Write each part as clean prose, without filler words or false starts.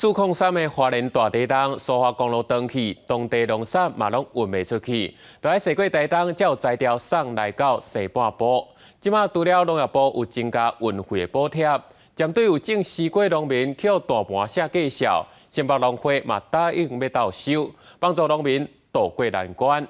403的花蓮大地動，蘇花公路斷去，當地農產嘛攏運袂出去，就愛踅過台東，才有才調送來到西半部。這馬除了農業部有增加運費的補貼，針對有種西瓜農民去予大盤寫介紹，新北農會嘛答應欲鬥收，幫助農民渡過難關。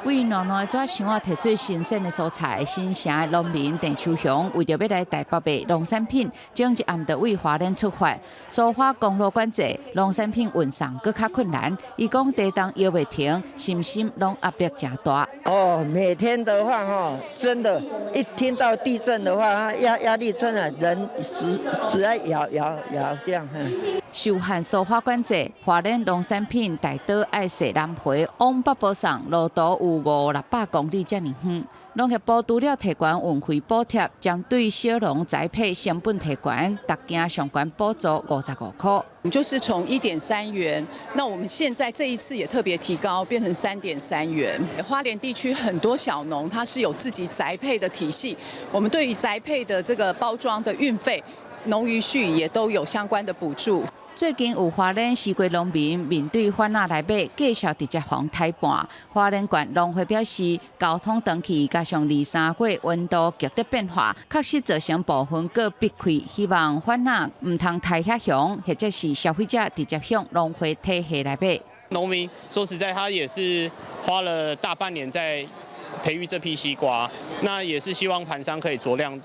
為暖暖的紙箱仔提出新鮮的蔬菜，新城的農民鄭秋雄為著欲來台北賣農產品，前一暗就為花蓮出發。蘇花公路管制，農產品運送閣較困難。伊講地動搖袂停，心心攏壓力誠大。哦，每天的話，哈，真的，一聽到地震的話，壓力真的人只愛搖搖搖這樣。受限蘇花管制，花蓮農產品大多愛踅南迴往北部送，路途有五六百公里遮爾遠。農業部除了提懸運費補貼，針對小農栽培成本提懸，逐件上懸補助55塊。就是從1.3元，那我們現在這一次也特別提高，變成3.3元。花蓮地區很多小農，他是有自己宅配的體系，我們對於宅配的這個包裝的運費，農漁序也都有相關的補助。最近有花蓮西瓜農民面對販仔來買，價數直接予刣半。花蓮縣農會表示，交通斷去，加上二三月溫度劇烈變化，確實造成部分果閉開。希望販仔毋通刣遐凶，或者是消費者直接向農會體系來買。農民說實在，他也是花了大半年在培育這批西瓜，那也是希望盤商可以酌量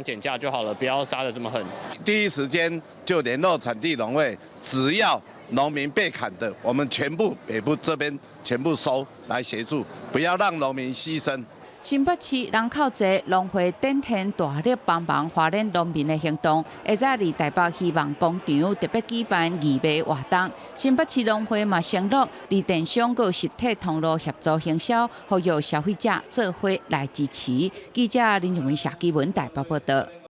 減價就好了，不要殺得這麼狠。第一時間就聯絡產地農會，只要農民被砍的，我們全部北部這邊全部收來協助，不要讓農民犧牲。新北市人口濟，農會展現大力幫忙花蓮農民的行動。下早佇台北希望廣場特別舉辦義賣活動，新北市農會嘛承諾，佇電商佮實體通路協助行銷，呼籲消費者做伙來支持。記者林靜文、謝基文台北報道。